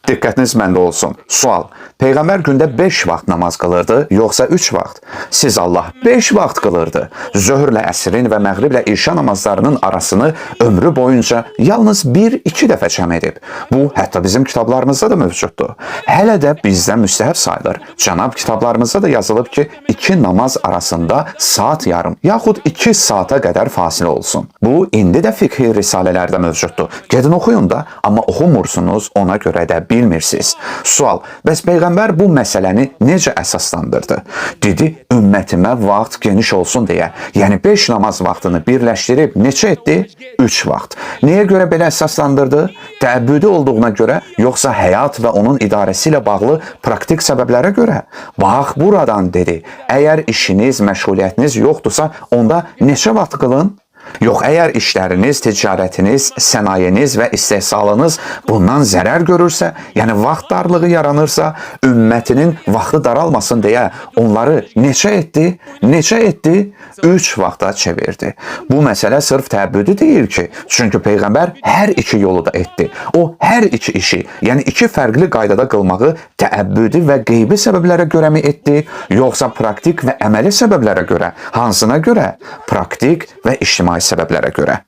Diqqətiniz məndə olsun. Sual: Peyğəmbər gündə 5 vaxt namaz qılırdı, yoxsa 3 vaxt? Siz Allah 5 vaxt qılırdı. Zöhrlə əsrin və məğriblə işa namazlarının arasını ömrü boyunca yalnız 1-2 dəfə cəm edib. Bu hətta bizim kitablarımızda da mövcuddur. Hələ də bizdə müstəhəb sayılır. Cənab kitablarımızda da yazılıb ki, iki namaz arasında saat yarım yaxud 2 saata qədər fasilə olsun. Bu indi də fiqhi risalələrdə mövcuddur. Gedin oxuyun da, amma oxumursunuz, ona görə də bilmirsiniz. Sual: Bəs peyğəmbər bu məsələni necə əsaslandırdı? Dedi, ümmətimə vaxt geniş olsun deyə. Yəni 5 namaz vaxtını birləşdirib neçə etdi? 3 vaxt. Nəyə görə belə əsaslandırdı? Təəbbüdi olduğuna görə, yoxsa həyat və onun idarəsi ilə bağlı praktik səbəblərə görə? Bax buradan dedi. Əgər işiniz, məşğuliyyətiniz yoxdursa, onda neçə vaxt qılın? Yox, əgər işləriniz, ticarətiniz, sənayeniz və istehsalınız bundan zərər görürsə, yəni vaxt darlığı yaranırsa, ümmətinin vaxtı daralmasın deyə onları neçə etdi? Neçə etdi? 3 vaxta çevirdi. Bu məsələ sırf təəbbüdi deyil ki, çünki peyğəmbər hər iki yolu da etdi. O hər iki işi, yəni iki fərqli qaydada qılmağı təəbbüdi və qeybi səbəblərə görə mi etdi, yoxsa praktik və əməli səbəblərə görə? Hansına görə? Praktik və ictimai səbəblərə görə.